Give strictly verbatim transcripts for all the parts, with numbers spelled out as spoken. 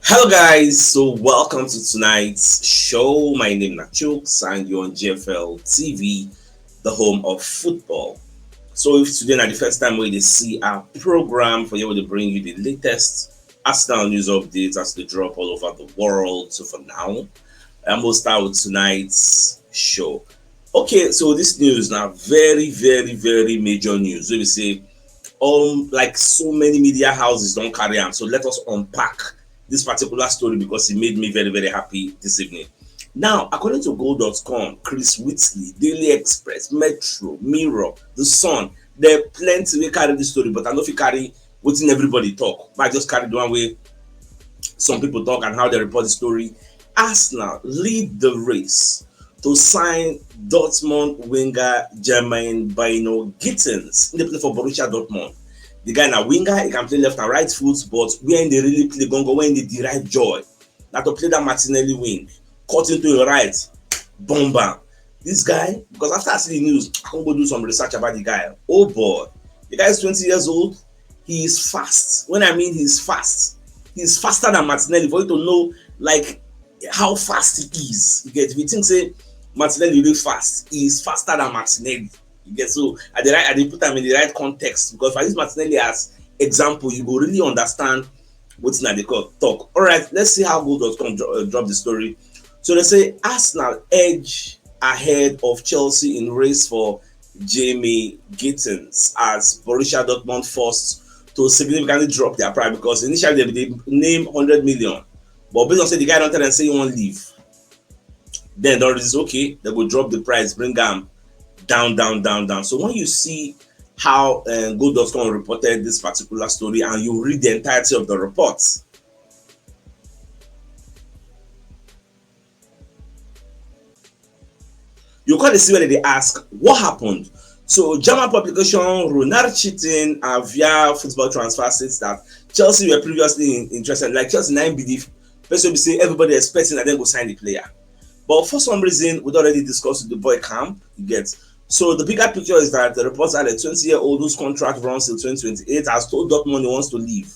Hello, guys. So, welcome to tonight's show. My name is Nachooks, and you're on G F L T V, the home of football. So, if today na the first time wey you dey see our program, for here we dey bring you the latest Arsenal news updates as they drop all over the world. So, for now, I'm gonna start with tonight's show. Okay, so this news na very, very, very major news. Wey be say, um, like, so many media houses don carry am. So let us unpack this particular story because it made me very, very happy this evening. Now, according to goal dot com, Chris Whitley, Daily Express, Metro, Mirror, The Sun, there are plenty wey carry this story, but I no fit carry wetin everybody talk. But I just carry the one wey some people talk and how they report the story. Arsenal lead the race to sign Dortmund winger Jermaine Bino Gittens. He dey play for Borussia Dortmund. The guy na winger, he can play left and right foot, but where he dey really play gangan, where he dey derive joy, na to play that Martinelli wing, cut into your right, bomb am. This guy, because after I see the news, I come go do some research about the guy. Oh boy, the guy is twenty years old. He is fast. When I mean he's fast, he's faster than Martinelli. For you to know, like, how fast he is, you get. If you think say Martinelli really fast, he is faster than Martinelli. You get. So I dey write, I dey put am in the right context, because if I use Martinelli as example, you go really understand wetin I dey call talk. All right, let's see how goal dot com dro- uh, drop the story. So they say Arsenal edge ahead of Chelsea in race for Jamie Gittens as Borussia Dortmund forced to significantly drop their price, because initially they dey name hundred million, but based on say the guy don tell them say he wan leave, then don reason say, okay, they go drop the price, bring am down, down, down, down. So when you see how uh, goal dot com reported this particular story and you read the entirety of the report, you come dey see where they dey ask what happened. So German publication Runar Chitin and via Football Transfer states that Chelsea were previously in, interested. Like, Chelsea na im be the person be say everybody expecting that dem go sign the player. But for some reason, we don already discussed with the boy camp, you get. So the bigger picture is that the reports are the twenty-year-old whose contract runs till twenty twenty-eight has told Dortmund he wants to leave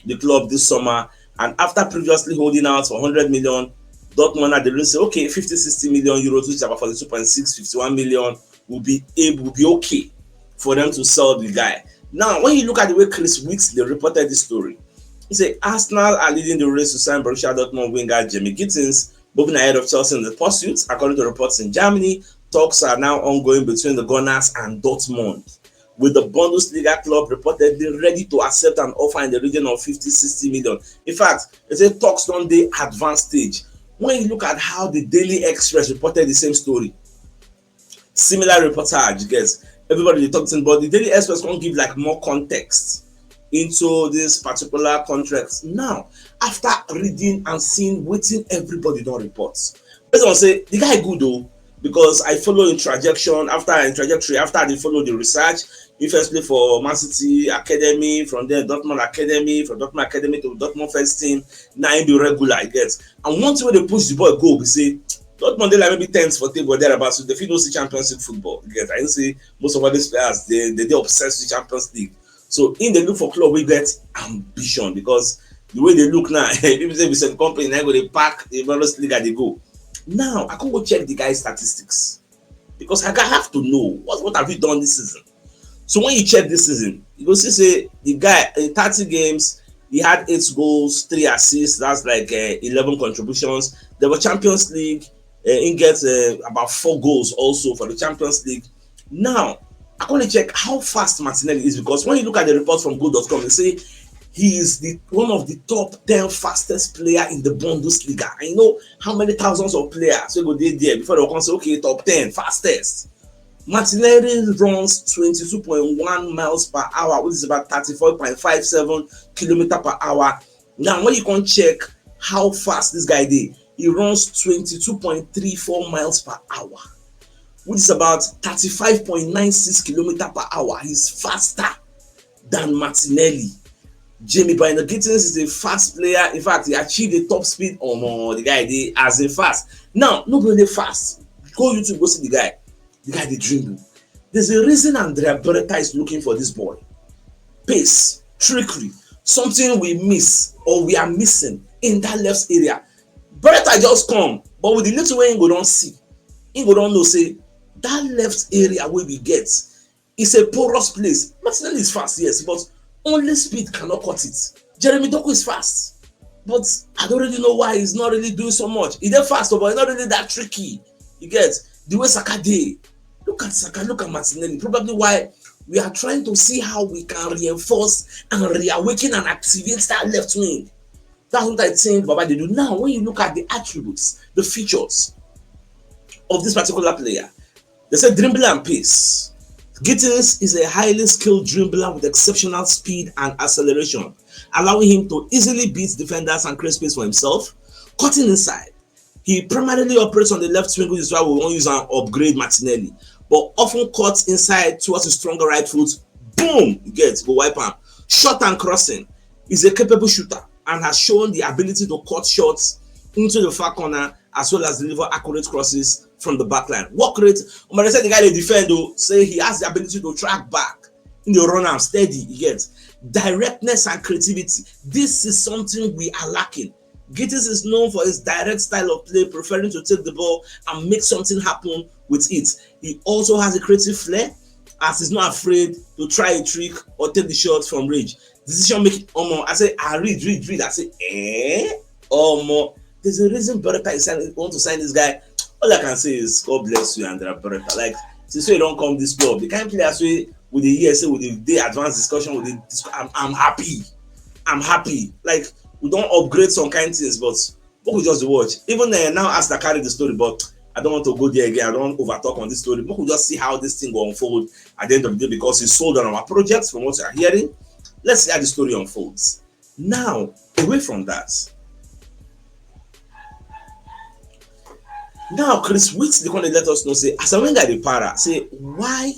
the club this summer. And after previously holding out for hundred million, Dortmund had the say, okay, fifty, sixty million euros, which is about forty-two point six, fifty-one million, will be able, will be okay for them to sell the guy. Now, when you look at the way Chris Whitley reported this story, he said Arsenal are leading the race to sign Borussia Dortmund winger Jamie Gittens, moving ahead of Chelsea in the pursuit, according to reports in Germany. Talks are now ongoing between the Gunners and Dortmund, with the Bundesliga club reportedly ready to accept an offer in the region of fifty, sixty million. In fact, they say talks don dey advanced stage. When you look at how the Daily Express reported the same story, similar reportage, you get, everybody dey talk thing, but the Daily Express come give, like, more context into this particular contract. Now, after reading and seeing wetin everybody don report, based on say the guy good though, because I follow him trajectory after him trajectory after I dey follow the research. He first play for Man City Academy, from there Dortmund Academy, from Dortmund Academy to Dortmund first team. Now he be regular, you get. And one thing wey dey push the boy go be say Dortmund dey like maybe tenth for table thereabouts, so they fit no see Champions League football, you get. I know say most of all these players, they, they dey obsessed with Champions League. So in dey look for club wey get ambition, because the way they look now, people say we send company, na go dey pack the Bundesliga dey go. Now, I come go check the guy's statistics, because I have to know what, what have you done this season. So when you check this season, you go see say the guy in thirty games, he had eight goals, three assists. That's like uh, eleven contributions. There were Champions League. Uh, he gets uh, about four goals also for the Champions League. Now, I want to check how fast Martinelli is, because when you look at the report from goal dot com, they say he is the one of the top ten fastest player in the Bundesliga. I know how many thousands of players wey go dey there before they come say, okay, top ten fastest. Martinelli runs twenty-two point one miles per hour, which is about thirty-four point five seven kilometer per hour. Now, when you come check how fast this guy dey, he runs twenty-two point three four miles per hour, which is about thirty-five point nine six kilometer per hour. He's faster than Martinelli. Jamie Bino Gittens is a fast player. In fact, he achieved a top speed. Omo, the guy dey as in fast. Now, no be only fast. Go YouTube, go see the guy. The guy dey dribble. There's a reason Andrea Beretta is looking for this boy. Pace, trickery, something we miss or we are missing in that left area. Beretta just come, but with the little way he go don see, he go don know say that left area wey we get is a porous place. Martinelli is fast, yes, but only speed cannot cut it. Jeremy Doku is fast, but I don't really know why he's not really doing so much. He dey fast, but he's not really that tricky. You get the way Saka dey. Look at Saka, look at Martinelli. Probably why we are trying to see how we can reinforce and reawaken and activate that left wing. That's what I think Baba dey do. Now, when you look at the attributes, the features of this particular player, they say dribbling and pace. Gittins is a highly skilled dribbler with exceptional speed and acceleration, allowing him to easily beat defenders and create space for himself. Cutting inside, he primarily operates on the left wing, which is why we wan use am upgrade Martinelli, but often cuts inside towards his stronger right foot. Boom! You get, go wipe am. Shot and crossing, he's a capable shooter and has shown the ability to cut shots into the far corner as well as deliver accurate crosses from the back line. Work rate, Omar said the guy dey defend o, say he has the ability to track back, he dey run am steady, you get. Directness and creativity, this is something we are lacking. Gittins is known for his direct style of play, preferring to take the ball and make something happen with it. He also has a creative flair, as he's not afraid to try a trick or take the shot from range. Decision making, omo, I say, I read, read, read, I say, eh? Omo, there's a reason Beretta is sign, want to sign this guy. All I can say is, God bless you, Andrea Beretta. Like, since you don't come this club, the kind of players we with the year say with the day advanced discussion with the, I'm, I'm happy. I'm happy. Like, we don't upgrade some kind of things, but we could just watch. Even uh, now, as I carry the story, but I don't want to go there again. I don't overtalk on this story. We could just see how this thing will unfold at the end of the day, because it's sold on our projects from what we are hearing. Let's see how the story unfolds. Now, away from that, now Chris Witts, they gonna let us know, say, as a Wenger, the para, say, why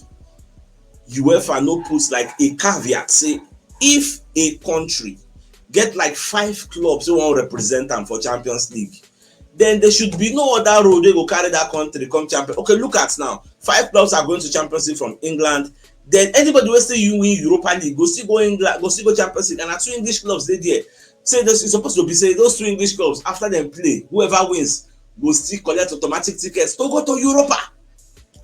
UEFA no put like a caveat, say, if a country get like five clubs who won't represent them for Champions League, then there should be no other road they go carry that country come champion. Okay, look at now. Five clubs are going to Champions League from England. Then anybody wey say you win Europa League, go still go England, go still go Champions League, and na two English clubs dey there. Say this is supposed to be say those two English clubs, after them play, whoever wins will still collect automatic tickets to go to Europa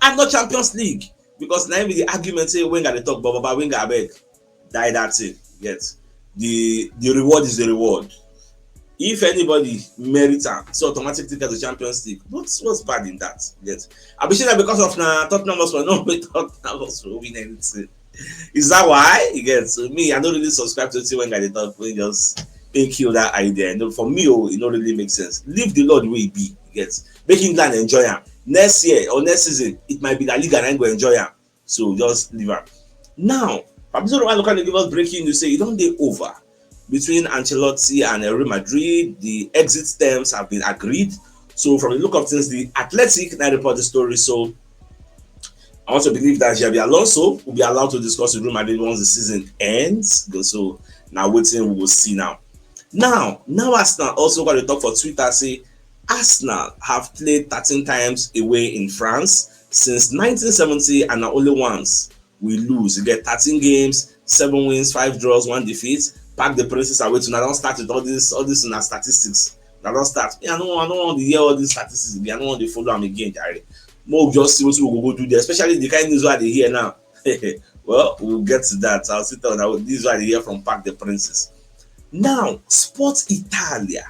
and not Champions League. Because now be the argument say Wenger dey talk, but Baba Wenger, I beg, die that thing. Yes, the the reward is the reward. If anybody merits am, so automatic ticket to Champions League. What's what's bad in that? Yes, I be sure that because of na Tottenham Hotspur, no, Tottenham Hotspur win anything. Is that why? You get, so me, I don't really subscribe to the thing when they talk, we just painkiller that idea. No, for me, oh, it don't really make sense. Leave the Lord where he be. You get, make England enjoy him next year or next season. It might be La Liga and I go enjoy him. So just leave him. Now, Fabrizio Romano kind of give us breaking news. Say you don't dey over between Ancelotti and Real Madrid. The exit terms have been agreed. So from the look of things, the Athletic now report the story. So I also believe that Xabi Alonso will be allowed to discuss with Real Madrid once the season ends. So now waiting, we will see now. Now, now Arsenal also got to talk for Twitter. Say Arsenal have played thirteen times away in France since nineteen seventy, and na only once we lose. You get thirteen games, seven wins, five draws, one defeat. Parc des Princes away to now don't start with all this, all this in our statistics. Now don't start. Yeah, I don't, I don't want to hear all these statistics. I don't want to follow them again, Jerry. More just see what we go do there, especially the kind of news I hear now. Well, we'll get to that. I'll sit down. This is what I hear from Parc des Princes. Now, Sports Italia,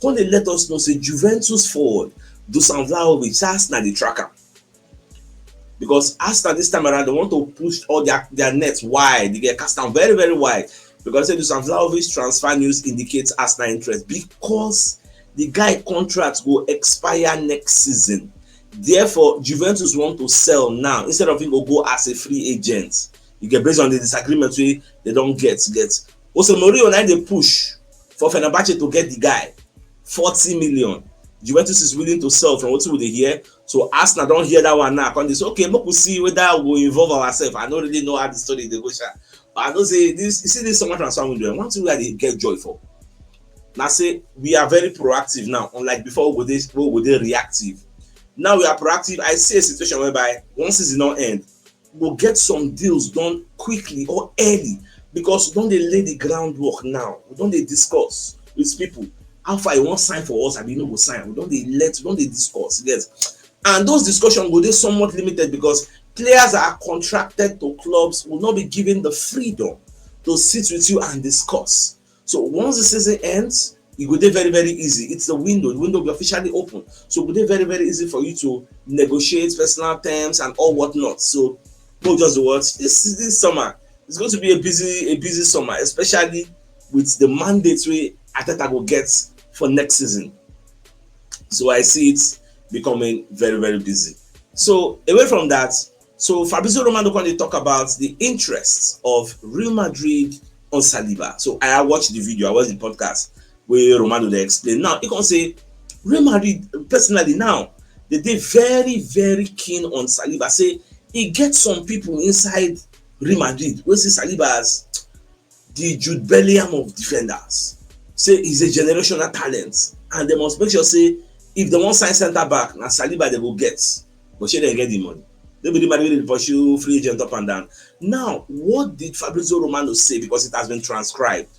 when they let us know, say Juventus forward Dusan Vlahovic, Arsenal the tracker. Because Arsenal this time around, they want to push all their, their nets wide. They get cast down very, very wide. Because say Dusan Vlahovic transfer news indicates Arsenal interest because the guy contract will expire next season. Therefore, Juventus want to sell now instead of him go go as a free agent. You get, based on the disagreement we they don't get get. Also, Mourinho now they push for Fenerbahce to get the guy forty million. Juventus is willing to sell from what we dey hear. So Arsenal don't hear that one now. Come this, okay, make we see whether we involve ourselves. I don't really know how the story they go, sha. But I don't say this. You see this summer transfer window. One thing we dey get joy for. Now say we are very proactive now, unlike before we dey we dey reactive. Now we are proactive. I see a situation whereby once season not end, we'll get some deals done quickly or early because we don't they lay the groundwork now. We don't they discuss with people. How far you wan sign for us, abi you no go sign? We don dey let, we don dey discuss, you get? And those discussions go dey somewhat limited because players that are contracted to clubs will not be given the freedom to sit with you and discuss. So once the season ends, e go dey very, very easy. It's the window. The window will be officially open. So e go dey very, very easy for you to negotiate personal terms and all whatnot. So go just watch. This, this summer, it's going to be a busy, a busy summer, especially with the mandates wey Arteta go get for next season. So I see it becoming very, very busy. So away from that, so Fabrizio Romano come dey talk about the interests of Real Madrid on Saliba. So I watched the video, I watched the podcast where Romano dey explain. Now, he come say Real Madrid, personally now, they dey very, very keen on Saliba. Say e get some people inside Real Madrid wey see Saliba as the Jude Bellingham of defenders. Say he's a generational talent, and they must make sure say if they wan sign centre back, na Saliba they go get. But shey they get the money? No be the money wey dey pursue free agent up and down. Now, what did Fabrizio Romano say? Because it has been transcribed.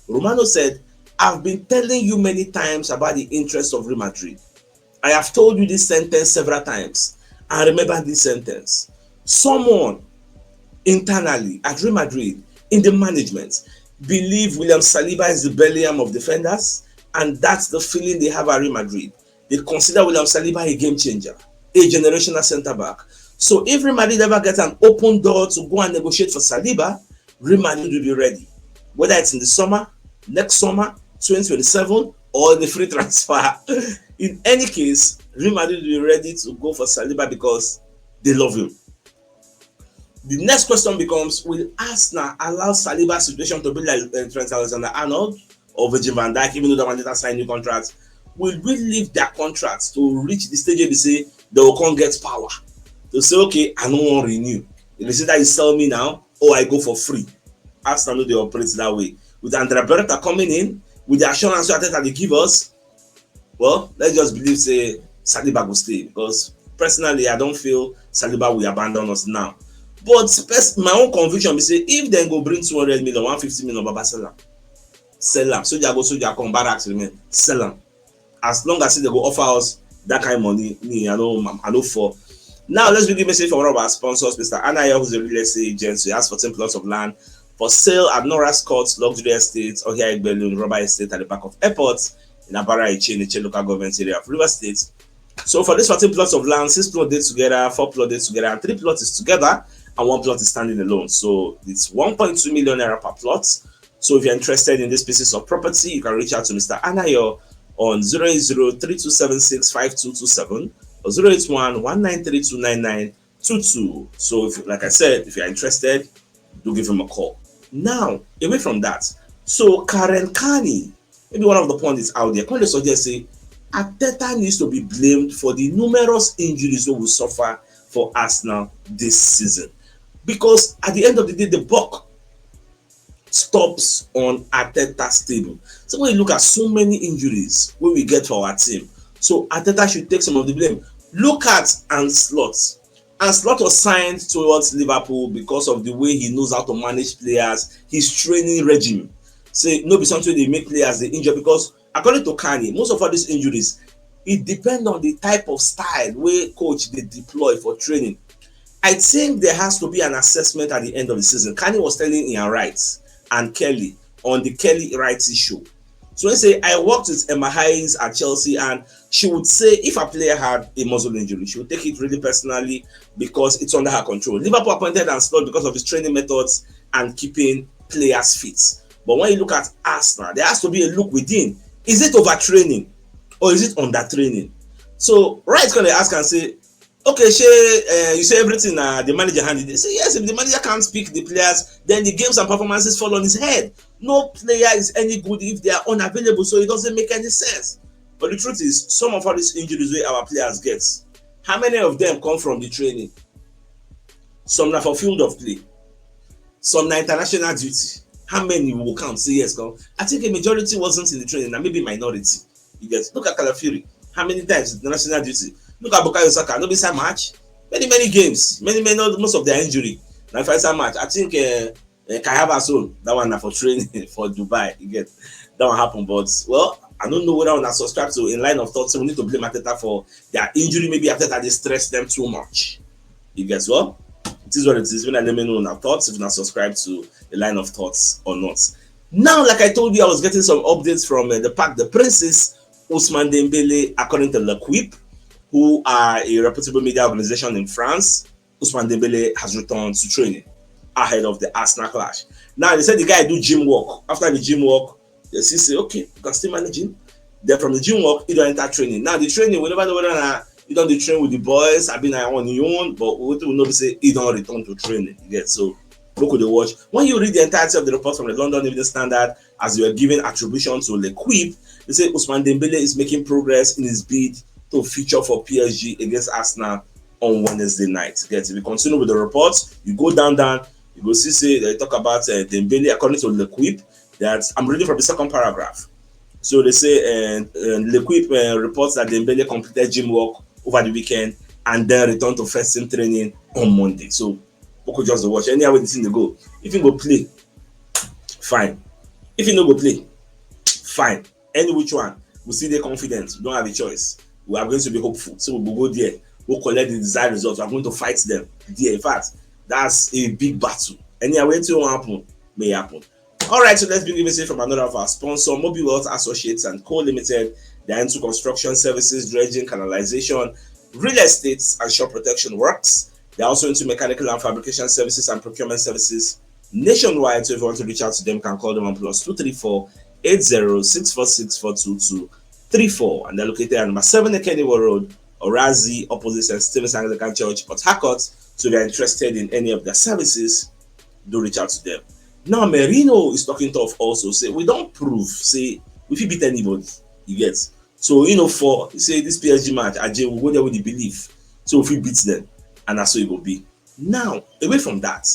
Romano said, "I've been telling you many times about the interest of Real Madrid. I have told you this sentence several times. And remember this sentence. Someone internally at Real Madrid, in the management, believe William Saliba is the Bellingham of defenders, and that's the feeling they have at Real Madrid. They consider William Saliba a game changer, a generational centre back. So if Real Madrid ever get an open door to go and negotiate for Saliba, Real Madrid will be ready. Whether it's in the summer, next summer, twenty twenty-seven, or the free transfer." In any case, Real Madrid will be ready to go for Saliba because they love him. The next question becomes, will Arsenal allow Saliba's situation to be like, uh, Trent Alexander-Arnold or Virgil van Dijk, even though that one later sign new contract? Will we leave their contracts to reach the stage where they say they will come get power to say, "Okay, I no wan renew"? If they say that you sell me now, or I go for free. Arsenal no dey operate that way. With Andrea Berta coming in, with the assurance wey Arteta dey give us, well, let's just believe say Saliba go stay, because personally, I don't feel Saliba will abandon us now. But pers-, my own conviction be say if dem go bring two hundred million, one fifty million, baba, sell am. Sell am. Soldier go, soldier come, barracks remain. Sell am. As long as they go offer us that kind of money, me, I no, I no fall. Now, let's begin message from one of our sponsors, Mister Anayo, who's a real estate agent. So he has fourteen plots of land for sale at Norris Court Luxury Estate, Ohia Igbelu, Rubber Estate at the back of airport in Abara Iche, in Iche local government area of River State. So for these fourteen plots of land, six plots dey together, four plots dey together, and three plots is together, and one plot is standing alone. So it's one point two million naira per plot. So if you're interested in these pieces of property, you can reach out to Mister Anayo on zero eight zero three two seven six five two two seven or zero eight one one nine three two nine nine two two. So if, like I said, if you're interested, do give him a call. Now, away from that, so Karen Carney, maybe one of the pundits out there, come dey suggest say Arteta needs to be blamed for the numerous injuries wey we suffer for Arsenal this season. Because at the end of the day, the buck stops on Arteta's table. So when you look at so many injuries wey we get for our team, so Arteta should take some of the blame. Look at Ancelotti. Ancelotti was signed towards Liverpool because of the way he knows how to manage players, his training regime. Say no be something dey make players dey injure, because according to Carney, most of all these injuries, it depends on the type of style wey coach dey deploy for training. I think there has to be an assessment at the end of the season. Carney was telling Ian Wright and Kelly on the Kelly Wright show. So he say, "I worked with Emma Hayes at Chelsea, and she would say if a player had a muscle injury, she would take it really personally because it's under her control. Liverpool appointed Ancelotti because of his training methods and keeping players fit. But when you look at Arsenal, there has to be a look within. Is it overtraining or is it undertraining?" So Wright gonna ask and say, "Okay, shey, uh, you say everything na the manager hand?" They say, "Yes, if the manager can't pick the players, then the games and performances fall on his head. No player is any good if they are unavailable, so it doesn't make any sense." But the truth is, some of all these injuries wey our players get, how many of them come from the training? Some na for field of play. Some na international duty. How many will count? Say yes, come. I think a majority wasn't in the training, na maybe minority. You get, look at Calafiori. How many times international duty? Look at Bukayo Saka. No be inside match. Many, many games. Many, many, most of their injury. Na inside match. I think, uh, uh, Kai Havertz own, that one na for training for Dubai. You get, that one happen. But, well, I don't know whether una subscribe to In Line of Thought, so we need to blame Arteta for their injury. Maybe Arteta dey stress them too much. You guess what? It is what it is. When I let me know una thoughts, if una subscribe to the Line of Thoughts or not. Now, like I told you, I was getting some updates from uh, the Parc des Princes. Ousmane Dembele, according to L'Equipe, who are a reputable media organization in France, Ousmane Dembele has returned to training ahead of the Arsenal clash. Now, they said the guy do gym work. After the gym work, they still say, okay, you can still manage him. Then from the gym work, he don enter training. Now, the training, we never know whether na he don dey train with the boys, abi na on him own, but we will know say he don return to training. You get? So, make we dey watch. When you read the entirety of the report from the London Evening Standard, as you are giving attribution to L'Equipe, they say Ousmane Dembele is making progress in his bid to feature for P S G against Arsenal on Wednesday night. Get? If you continue with the reports, you go down, down, you go see say they talk about uh, Dembele, according to L'Equipe, that I'm reading from the second paragraph. So they say uh, uh, L'Equipe uh, reports that Dembele completed gym work over the weekend and then returned to first team training on Monday. So we could just watch. Anyhow wey the thing dey go. If he go play, fine. If he no go play, fine. Any which one, we still dey confident. We don't have a choice. We are going to be hopeful. So we go go there. We'll collect the desired results. We are going to fight them there. In fact, that's a big battle. Anyhow wey thing wan happen, may happen. All right, so let's begin visit from another of our sponsor, Mobile Wealth Associates and Co Limited. They're into construction services, dredging, canalization, real estate, and shore protection works. They're also into mechanical and fabrication services and procurement services nationwide. So if you want to reach out to them, you can call them on plus two three four eight zero six four six four two two three four. And they're located at number seven Ekeniwo Road, Orazi, opposite Saint Stephen's Anglican Church, Port Harcourt. So if you're interested in any of their services, do reach out to them. Now, Merino is talking tough also. Say, we don't prove, say, we fit beat anybody. You get? So, you know, for, say, this P S G match, Ajay will go there with the belief. So, if we beat them, and that's how it will be. Now, away from that,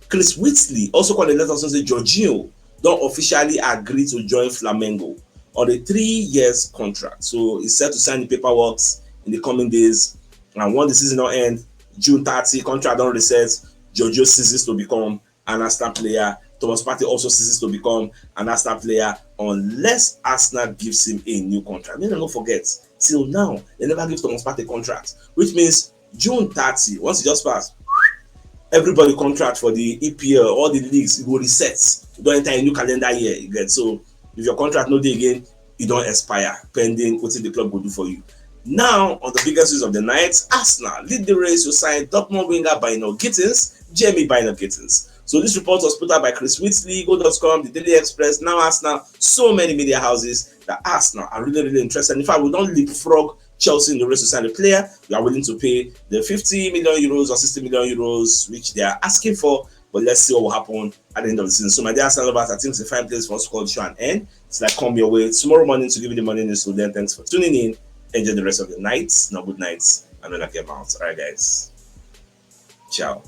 Chris Whitley also called a letter to say Jorginho don officially agree to join Flamengo on a three years contract. So, he's set to sign the paperwork in the coming days. And once the season don end, June thirty, contract don reset, Jorginho ceases to become an Arsenal player. Thomas Partey also ceases to become an Arsenal player unless Arsenal gives him a new contract. Make dem no forget, till now, they never give Thomas Partey contract, which means June thirty, once e just pass, everybody contract for the E P L, all the leagues, e go reset. You don enter a new calendar year, you get? So if your contract no dey again, e don expire, pending wetin the club go do for you. Now, on the biggest news of the night, Arsenal lead the race to sign Dortmund winger Bino Gittins, Jamie Bino Gittins. So this report was put out by Chris Whitley, Goal dot com, The Daily Express, Now Arsenal, so many media houses that Arsenal are really, really interested. In fact, we don leapfrog Chelsea in the race to sign a player. We are willing to pay the fifty million euros or sixty million euros, which they are asking for. But let's see what will happen at the end of the season. So, my dear Arsenal lovers, I think it's a fine place for us to call the show an end. It's like come your way tomorrow morning to give you the morning news. So then, thanks for tuning in. Enjoy the rest of the night. Now, good night. And when I get out. All right, guys. Ciao.